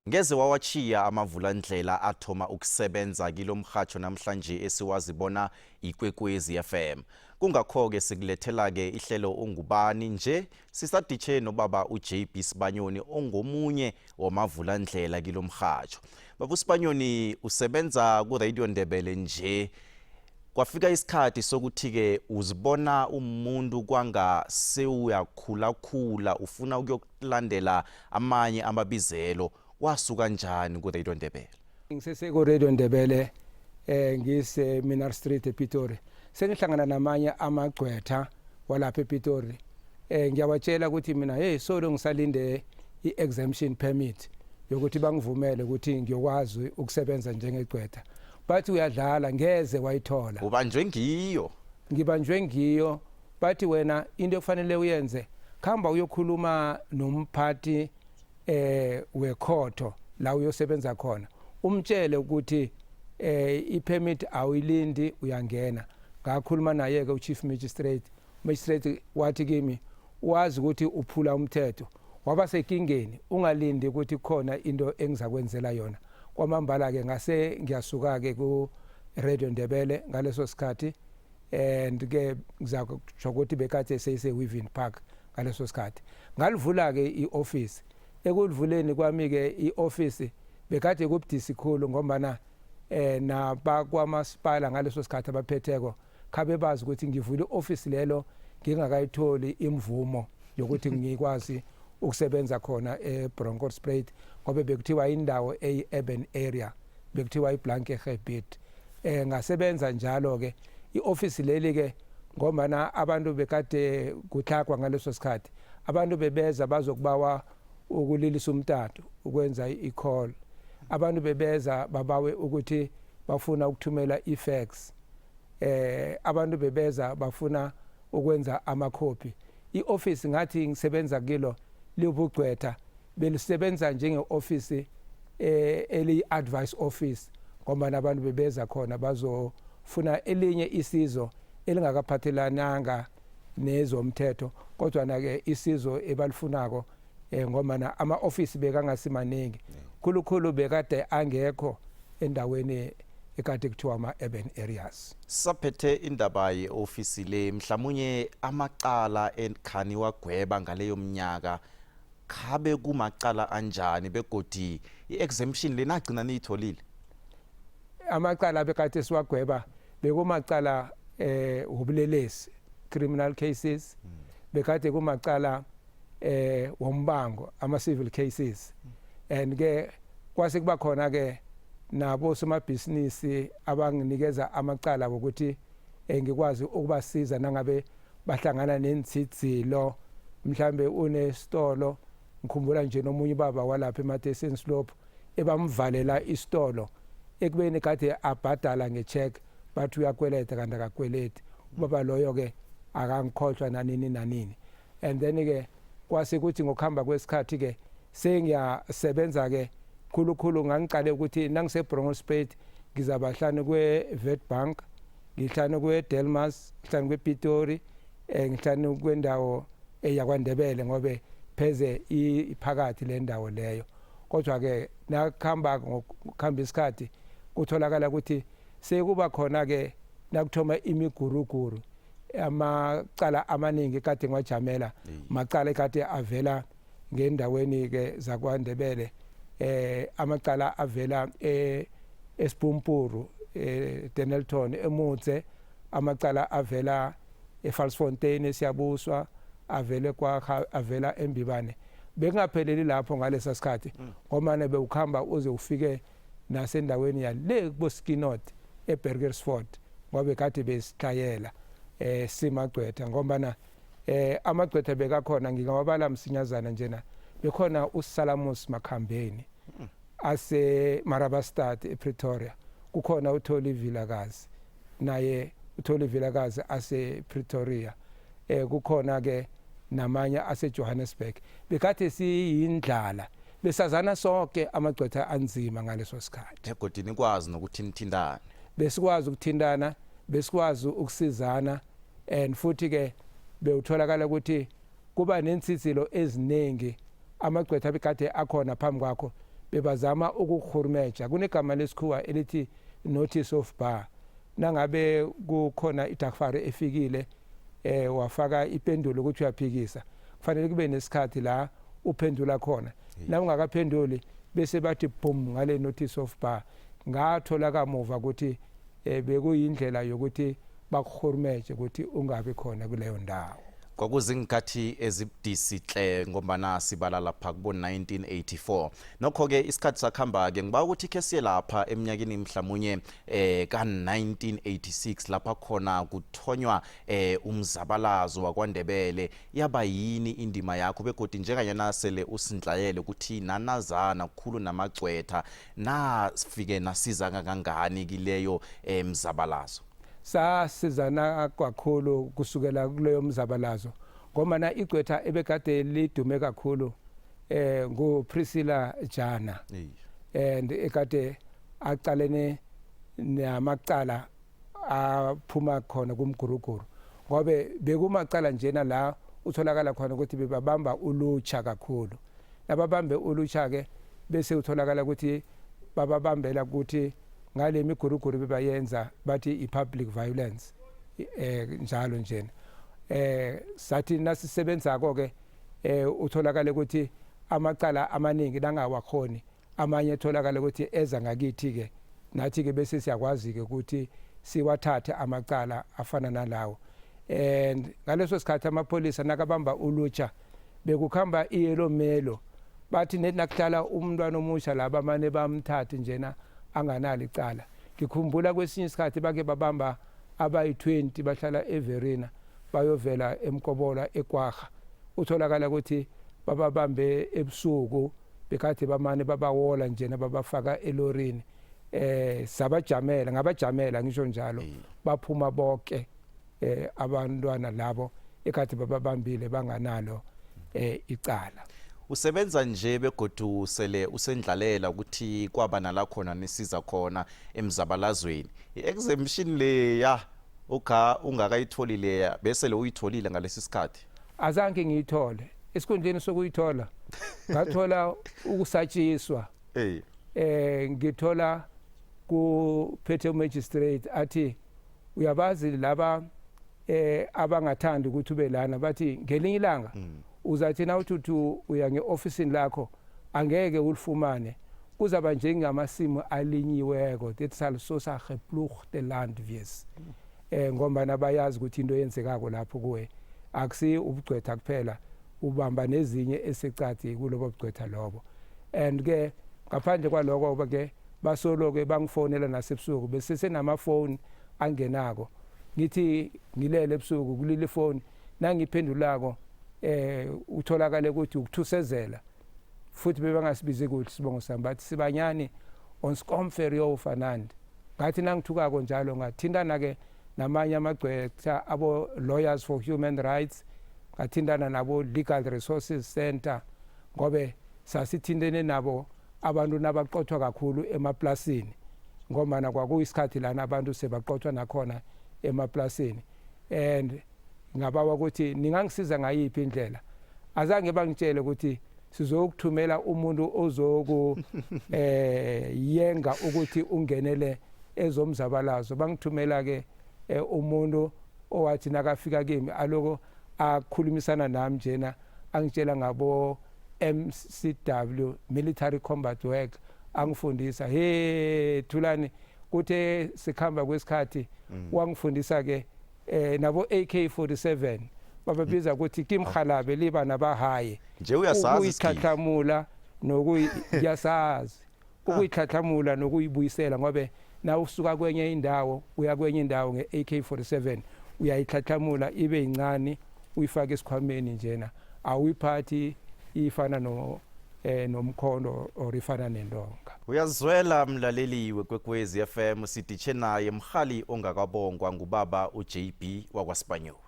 Ngeze wawatjhiya amavulandlela athoma ukusebenza kilomrhatjho namhlanje esiwazi bona Ikwekwezi FM. Kungakho-ke sikulethela-ke ihlelo Ungubani nje sisaditjhe nobaba uJB Sibanyoni ongomunye wamavulandlela kilomrhatjho. Baba uSibanyoni usebenza ku-Radio Ndebele nje kwafika isikhathi sokuthi-ke uzibona umuntu kwanga sewuyakhulakhula ufuna ukuyokulandela amanye amabizelo wasuka njani ku-Radio Ndebele? Ngiseseko Radio Ndebele ngise Minar Street ePitori. Sengihlangana namanye amagqwetha walapha ePitori. Ngiyawatshela ukuthi mina hey solo ngisalinde i-exemption permit yokuthi bangivumele ukuthi ngiyokwazi ukusebenza njengegqwetha. Bathi uyadlala ngeze wayithola. Ubanjwe ngiyo. Ngibanjwe ngiyo bathi wena into ekufanele uyenze khamba uyokhuluma nomphathi wekhotho la uyosebenza khona umtshele ukuthi ipermit awuyilindi uyangena. Ngakhuluma naye ke uchief magistrate, magistrate wathi kimi wazi ukuthi uphula umthetho waba sekingeni ungalindi ukuthi khona into engizakwenzela yona. Kwamambala ke ngase ngiyasuka ke ku Radio Ndebele ngaleso sikhathi and ke ngizakusho ukuthi bekade seyise Weaving Park ngaleso sikhathi. Ngalivula ke ioffice. Ekulivuleni kwami ke ioffice bekade kubudisi khulu ngombana nabakwamasipala ngaleso sikhathi abaphetheko khabe bazi ukuthi ngivula ioffice lelo ngingakayitholi imvumo yokuthi ngikwazi ukusebenza khona eBronkhorstspruit ngoba bekuthiwa indawo eyi-urban area, bekuthiwa iBlanke Gebied. Ngasebenza njalo ke ioffice leli ke ngombana abantu bekade kutlhagwa ngaleso sikhathi, abantu bebeza bazokubawa ukulilisa umtato ukwenza i-call, abantu bebeza babawe ukuthi bafuna ukuthumela i-fax, abantu bebeza bafuna ukwenza amakhophi. I-office ngathi ngisebenza kilo liwubugcwetha belisebenza njenge-office eliyi-advice office ngoba abantu bebeza khona bazofuna elinye isizo elingakaphathelananga nezomthetho kodwa na-ke isizo ebalifunako ngoba ama-ofisi bekangasimaningi khulukhulu bekade angekho endaweni ekade kuthiwa ama-urban areas. Saphethe indaba ye-ofisi le, mhlamunye amacala ekhani wagweba ngaleyo mnyaka khabe kumacala anjani begodi i-exemption le nagcina niyitholile? Amacala bekade siwagweba bekumacala wobulelesi, criminal cases, bekade kumacala wombango, ama civil cases, and ke kwase kuba khona ke nabo somabhizinisi abanginikeza amacala wokuthi ngikwazi ukubasiza nangabe bahlangana nentshidzilo, mhlambe unesitolo. Ngikhumbula nje nomunye ubaba walapha eMatesini Slope ebamvalela isitolo ekubeni kade abhadala ngecheck, bathi uyakweleta kanti akakweleti. Ubaba loyo ke akangikhohlwa nanini nanini. And then ke kwase kuthi ngokuhamba kwesikhathi ke sengiyasebenza ke khulukhulu ngangicale ukuthi nangise Bronkhorstspruit ngizaba hlanu kwe-Witbank, ngihlanu kwe-Delmas, ngihlanu kwePitori, ngihlanu kwendawo eyakwaNdebele ngobe pheze iphakathi le ndawo leyo. Kodwa ke nakuhamba ngokuhamba isikhathi kutholakala ukuthi sekuba khona ke nakuthoma imiguruguru amacala amaningi kade ngiwajamela macala ekade avela ngendaweni ke zakwaNdebele, amacala avela eSipumpuru, eDennilton, eMutse, amacala avela eFalsfontein esiyabuswa, avele kwa avela eMbibane. Bekungapheleli lapho ngalesa sikhathi ngoba bewukhamba uze ufike nasendaweni yale kuboSkinot eBurgersfort ngoba kade besihlayela simagcwetha ngoba amagcwetha bekakhona ngingawabala msinyazana njena. Bekhona uSalamus Makhambeni ase Marabastad ePretoria, kukhona uTholi Vilakazi naye uTholi Vilakazi ase Pretoria, kukhona ke namanye ase Johannesburg. Bekade siyindlala besazana sonke amagcwetha anzima ngaleso sikhathi. Begodu nikwazi nokuthi nithintane. Besikwazi ukuthintana, besikwazi ukusizana, and futhi ke bewutholakala ukuthi kuba nensizilo eziningi amagcwetha abekade akhona phambi kwakho. Bebazama ukukuhurumeja. Kunegama lesikhuwa elithi notice of bar. Nangabe kukhona idagfare efikile, wafaka ipendulo ukuthi uyaphikisa, kufanele kube nesikhathi la uphendula khona. Na ungakaphenduli, bese bathi boom ngale notice of bar. Ngathola kamuva ukuthi bekuyindlela yokuthi bakuhurumeje ukuthi ungabi khona kuleyo ndawo. Kwakuzingikhathi ezibudisi hle, ngombana sibala lapha kubo-1984. Nokho-ke isikhathi sakuhamba-ke. Ngiba ukuthi khe siye lapha eminyakeni mhlamunye ka-1986, lapha khona kuthonywa umzabalazo wakwaNdebele. Yaba yini indima yakho, begodi njenganyana sele usindlayele ukuthi nanazana kukhulu namagcwetha, nafike nasiza kangangani kileyo mzabalazo? Sasizana kakhulu kusukela kuleyo mzabalazo, ngoba igcwetha ebekade lidume kakhulu nguPriscilla Jana and ekade aqalene namacala aphuma khona kumguruguru, ngobe bekumacala njena la utholakala khona ukuthi bebabamba ulutsha kakhulu. Nababambe ulutsha ke, bese utholakala ukuthi bababambela ukuthi ngale miguruguru bebayenza, bathi i-public violence, njalo njena. Sathi nasisebenzako ke, utholakala ukuthi amacala amaningi nangawakhoni, amanye etholakala ukuthi eza ngakithi ke nathi ke, bese siyakwazi ke ukuthi siwathathe amacala afana nalawo. And ngaleso sikhathi amapholisa nakabamba ulutsha, bekukhamba iyellow melo. Bathi nethi nakuhlala umntwana omusha la, bamane bamthathe njena anganalo icala. Ngikhumbula kwesinye isikhathi bake babamba abayi-20 bahlala eVerena, bayovela eMkobola eKwaha. Utholakala ukuthi bababambe ebusuku, bekade bamane babawola njena, babafaka elorini. Sabajamela, ngabajamela ngisho njalo, baphuma bonke abantwana labo ekade bababambile banganalo icala. Usebenza nje begodu sele usendlalela ukuthi kwaba nala khona nisiza khona emzabalazweni. I-exemption leya ukha ungakayitholi leya, bese le uyitholile ngalesi sikhathi? Azange ngiyithole. Esikhundleni sokuyithola, ngathola ukusatshiswa. Ngithola kuphethe umagistrate athi, "Uyabazi laba abangathandi ukuthi ube lana." Bathi ngelinye ilanga uzathi na uthi uya nge-ofisini lakho, angeke ulifumane, kuzaba njengamasimu alinyiweko, dit sal soos 'n geploegde land wees, ngombana bayazi ukuthi into eyenzekako lapho kuwe akusi ubugcwetha kuphela, ubamba nezinye esecadi kulobo bugcwetha lobo. And ke ngaphandle kwaloko ke, basolo ke bangifonela nasebusuku, bese senamafoni angenako. Ngithi ngilele ebusuku, kulila ifoni, nangiphendulako utholakale ukuthi ukuthusezela. Futhi bebangasibizi kuhle sibongo sami, bathi, "Sibanyani, ons kom vir jou vanaand." Ngathi nangithukako njalo, ngathintana ke namanye amagcwetha, abo Lawyers for Human Rights, ngathintana nabo Legal Resources Center, ngobe sasithintene nabo abantu nabaqothwa kakhulu emaplasini, ngombana kwakuyisikhathi lana abantu sebaqothwa nakhona emaplasini. And ngabawa ukuthi ningangisiza ngayiphi indlela. Azange bangitshele ukuthi sizokuthumela umuntu ozoku yenga ukuthi ungenele ezomzabalazo. Bangithumela ke umuntu owathi nakafika kimi, aloko akhulumisana nami njena, angitshela ngabo MCW, military combat work, angifundisa. He Thulani, kuthe sikhamba kwesikhathi wangifundisa ke nabo AK47, bababiza ukuthi kimhalabe liba nabahaye. Nje uyasazi isigidi. Ukuyitlhatlhamula nokuyi, ngiyasazi ukuyitlhatlhamula nokuyibuyisela, ngobe na usuka kwenye indawo uya kwenye indawo nge-AK47, uyayitlhatlhamula ibe yincane, uyifake esikhwameni njena, awuyiphathi ifana no nomkhondo or ifana nentonga. Uyazwela mlaleli weKwekwezi FM, siditshe naye mhali ongakabongwa, ngubaba uJB wakwaSibanyowe.